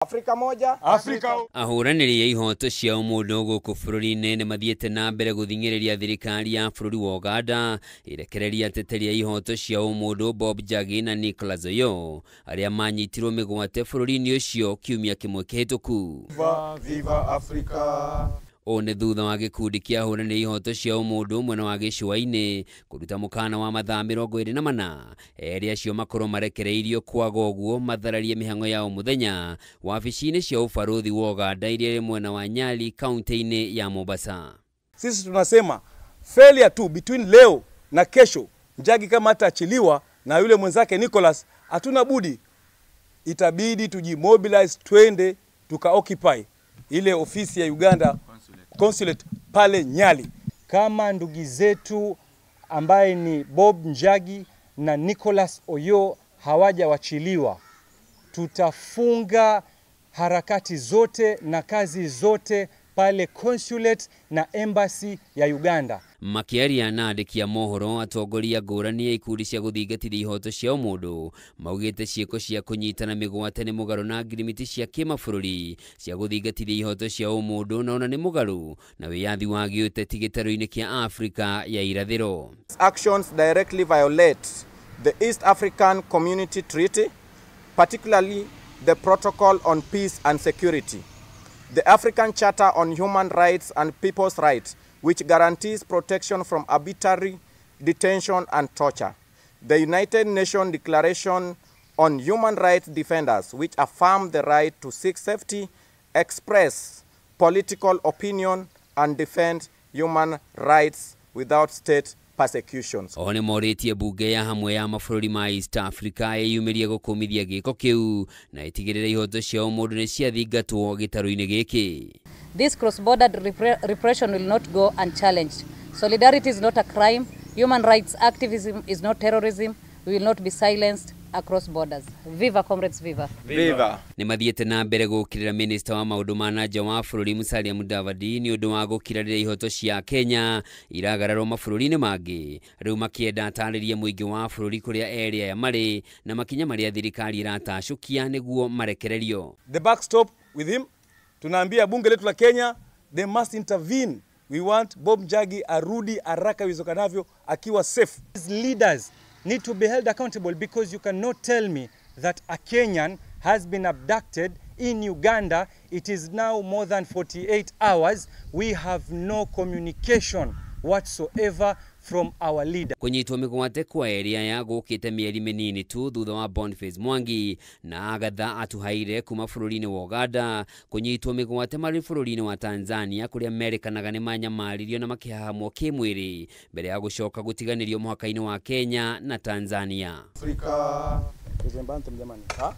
Afrika moja. Afrika. Ahũranĩri a ihoto cia ũmũndũ gũkũ bũrũri-inĩ nĩ mathiĩte na mbere gũthing'ĩrĩria thirikari ya bũrũri wa Uganda ĩrekererie ateteri a ihoto cia ũmũndũ Bob Njagi na Nicholas Oyoo arĩa manyitirwo mĩgwate bũrũri-inĩ ũcio kiumia kĩmwe kĩhĩtũku. Viva, viva Afrika. Ũũ nĩ thutha wa gĩkundi kĩa ahũranĩri ihoto cia ũmũndũ mwena wa gĩcũa-inĩ kũruta mũkana wa mathaa 24 erĩ acio makorwo marekereirio kwaga ũguo mathararie mĩhang'o ya o mũthenya wabici-inĩ cia ũbarũthi wa Uganda iria ĩrĩ mwena wa Nyali kaunti-inĩ ya Mombasa. Sisi tunasema failure tu between leo na kesho, Njagi kama ataachiliwa na yule mwenzake Nicholas, hatuna budi, itabidi tujimobilize, twende tuka occupy ile ofisi ya Uganda consulate pale Nyali. Kama ndugu zetu ambaye ni Bob Njagi na Nicholas Oyoo hawajawachiliwa, tutafunga harakati zote na kazi zote pale consulate na embassy ya Uganda. Makĩaria na andĩki a mohoro, atongoria ngũrani ya ikundi cia gũthingatithia ihoto cia ũmũndũ maugĩte ciĩko cia kũnyitana mĩgwate nĩ mũgarũ na ngirimiti cia kĩmabũrũri cia gũthingatithia ihoto cia ũmũndũ na ona nĩ mũgarũ na wĩyathi wa gĩũteti gĩtarũ-inĩ kĩa Afrika ya irathĩro. Actions directly violate the East African Community Treaty, particularly the Protocol on Peace and Security, the African Charter on Human Rights and People's Rights, which guarantees protection from arbitrary detention and torture, the United Nations Declaration on Human Rights Defenders, which affirm the right to seek safety, express political opinion, and defend human rights without state persecutions. Oho nĩ morĩtie bunge ya hamwe ya mabũrũri ma East Africa ĩyumĩrie gũkũmithia gĩko kĩu na ĩtigĩrĩre ihoto cia ũmũndũ nĩ ciathingatwo gĩtarũ-inĩ gĩkĩ. This cross-border repression will not go unchallenged. Solidarity is not a crime. Human rights activism is not terrorism. We will not be silenced across borders. Viva comrades, viva. Viva. Nĩ mathiĩte na mbere gũkĩrĩra minista wa maũndũ ma na nja wa bũrũri Musalia Mudavadi nĩ ũndũ wa gũkirarĩra ihoto cia Kenya iragararwo mabũrũri-inĩ mangĩ, rĩu makĩenda atarĩrie mũingĩ wa bũrũri kũrĩa erĩ aya marĩ na makinya marĩa thirikari ĩratacũkia nĩguo marekererio. The backstop with him, tunaambia bunge letu la Kenya, they must intervene. We want Bob Njagi arudi haraka iwezekanavyo akiwa safe. These leaders need to be held accountable, because you cannot tell me that a Kenyan has been abducted in Uganda. It is now more than 48 hours. We have no communication whatsoever from our leader. Kũnyitwo mĩgwate kwa erĩ aya gũkĩte mĩeri mĩnini tu thutha wa Boniface Mwangi na Agatha Atuhaire kuma bũrũri-inĩ wa Uganda kũnyitwo mĩgwate marĩ bũrũri-inĩ wa Tanzania kũrĩa merĩkanaga nĩ manyamaririo na makĩhahamwo kĩmwĩrĩ mbere ya gũcoka gũtiganĩrio mũhaka-inĩ wa Kenya na Tanzania. Afrika. Ha?